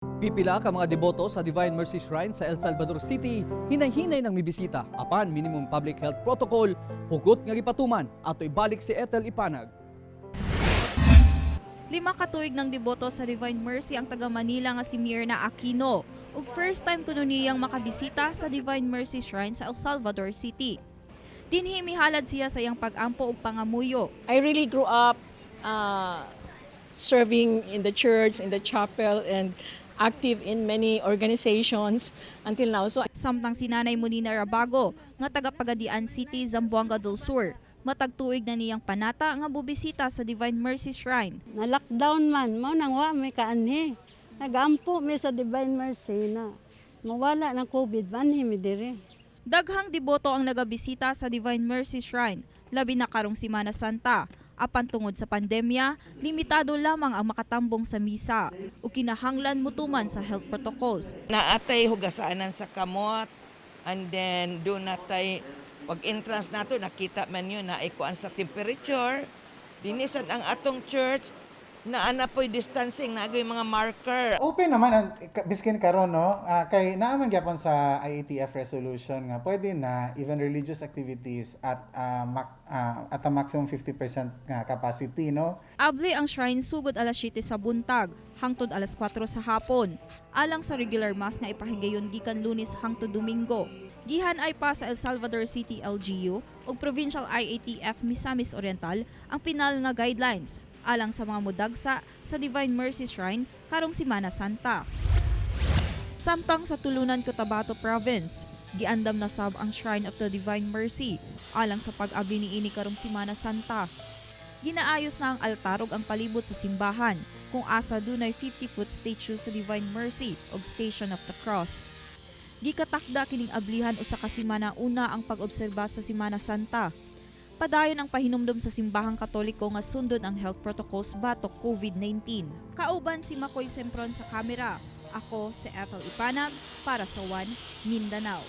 Pipila ka mga deboto sa Divine Mercy Shrine sa El Salvador City hinay-hinay nang mibisita apan minimum public health protocol hugot nga gipatuman. Ato ibalik si Ethel Ipanag. 5 ka tuig ng deboto sa Divine Mercy ang taga Manila nga si Mirna Aquino. Ug first time kuno niyang makabisita sa Divine Mercy Shrine sa El Salvador City. Dinhi mihalad siya sa iyang pag-ampo ug pangamuyo. I really grew up serving in the church, in the chapel, and active in many organizations until now. So Samtang si Nanay Monina Rabago nga taga Pagadian City, Zamboanga del Sur, matag tuig na niyang panata nga bubisita sa Divine Mercy Shrine. Na lockdown man, mao nang wa may kaanhi. Nagampo mi sa Divine Mercy na mawala ng COVID, manhi mi diri. Daghang deboto ang nagabisita sa Divine Mercy Shrine, labi na karong Simana Santa. Apan tungod sa pandemya, limitado lamang ang makatambong sa misa ug kinahanglan mutuman sa health protocols. Naatay hugasaanan sa kamot and then do natay pag entrance nato, nakita man yun na ikuan sa temperature. Dinisan ang atong church na ana po'y distancing, naagoy mga marker. Open naman ang biskin karon, no, kay naa man gyapon sa IATF resolution nga pwede na even religious activities at a maximum 50% nga capacity, no. Abli ang shrine sugod alas 7 sa buntag hangtod alas 4 sa hapon. Alang sa regular mass nga ipahigayon gikan Lunes hangtod Domingo. Gihan-ay pa sa El Salvador City LGU ug Provincial IATF Misamis Oriental ang pinal nga guidelines alang sa mga mudagsa sa Divine Mercy Shrine karong Simana Santa. Samtang sa Tulunan, Cotabato Province, giandam na sab ang Shrine of the Divine Mercy alang sa pag-abli niini karong Simana Santa. Ginaayos na ang altar ug ang palibot sa simbahan kung asa dunay 50-foot statue sa Divine Mercy ug Station of the Cross. Gikatakda kining ablihan usa ka semana una ang pag-obserba sa Simana Santa. Padayon ang pahinumdom sa simbahang Katoliko nga sundon ang health protocols batok COVID-19. Kauban si Makoy Sempron sa kamera. Ako si Ethel Ipanag para sa One Mindanao.